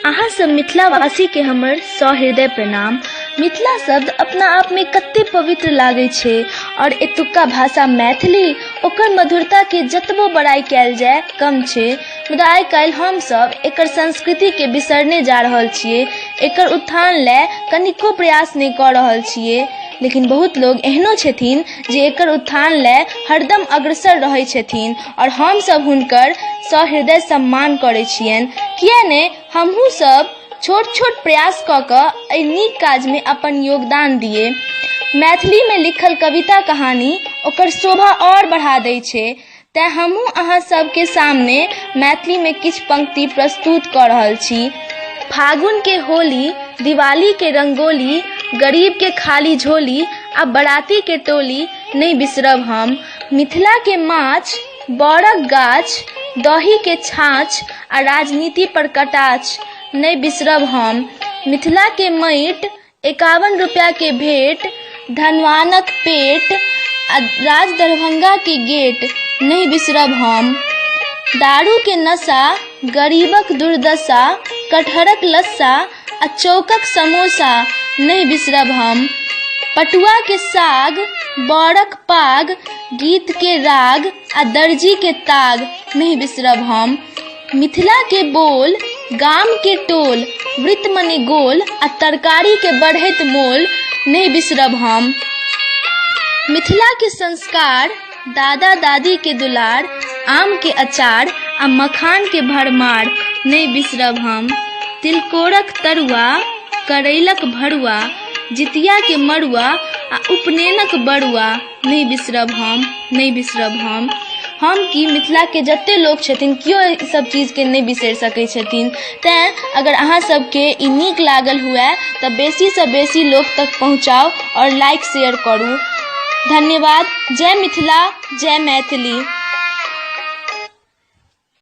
अहाँ सब मिथिलावासीके हमर सहृदय प्रणाम। मिथिला शब्द अपना आपमे कते पवित्र लागै छै आओर एतुक्का भाषा मैथिली ओकर मधुरताके जतबो बड़ाइ कयल जाय कम छै। मुदा आइ काल्हि हमसब एकर संस्कृतिके बिसरने जा रहल छियै, एकर उत्थान लए कनिको प्रयास नहि कऽ रहल छियै। लेकिन बहुत लोग एहनो छथिन जे एकर उत्थान लए हरदम अग्रसर रहै छथिन आओर हमसब हुनकर सहृदय सम्मान करै छियनि। किए नहि हमहूँ सब छोट छोट प्रयास कऽ कऽ एहि नीक काजमे अपन योगदान दियै। मैथिलीमे लिखल कविता कहानी ओकर शोभा आओर बढ़ा दै छै। तेँ हमहूँ अहाँ सबके सामने मैथिलीमे किछु पंक्ति प्रस्तुत कऽ रहल छी। फागुनके होली, दिवालीके रंगोली, गरीबके खाली झोली आ बरातीके टोली नहि बिसरब हम। मिथिलाके माछ, बड़क गाछ, दहीके छाँछ आ राजनीति पर कटाक्ष नहि बिसरब हम। मिथिलाके माटि, 51 रुपैआके भेँट, धनवानक पेट आ राज दरभंगाके गेट नहि बिसरब हम। दारूके नशा, गरीबक दुर्दशा, कटहरक लस्सा आ चौकक समोसा नहि बिसरब हम। पटुआके साग, बड़क पाग, गीतके राग आ दर्जीके ताग नहि बिसरब हम। मिथिलाके बोल, गामके टोल, वृत्त मने गोल आ तरकारीके बढ़ैत मोल नहि बिसरब हम। मिथिलाके संस्कार, दादा दादीके दुलार, आमके अचार आ मखानके भरमार नहि बिसरब हम। तिलकोरक तरुआ, करैलक भरुआ, जितियाके मड़ुआ आ उपनयनक बरुआ नहि बिसरब हम, नहि बिसरब हम। हम की मिथिलाके जते लोक छथिन केओ ई सब चीजके नहि बिसरि सकै छथिन। तैँ अगर अहाँ सबके ई नीक लागल हुए तऽ बेसीसँ बेसी लोक तक पहुँचाउ आओर लाइक शेयर करू। धन्यवाद। जय मिथिला, जय मैथिली।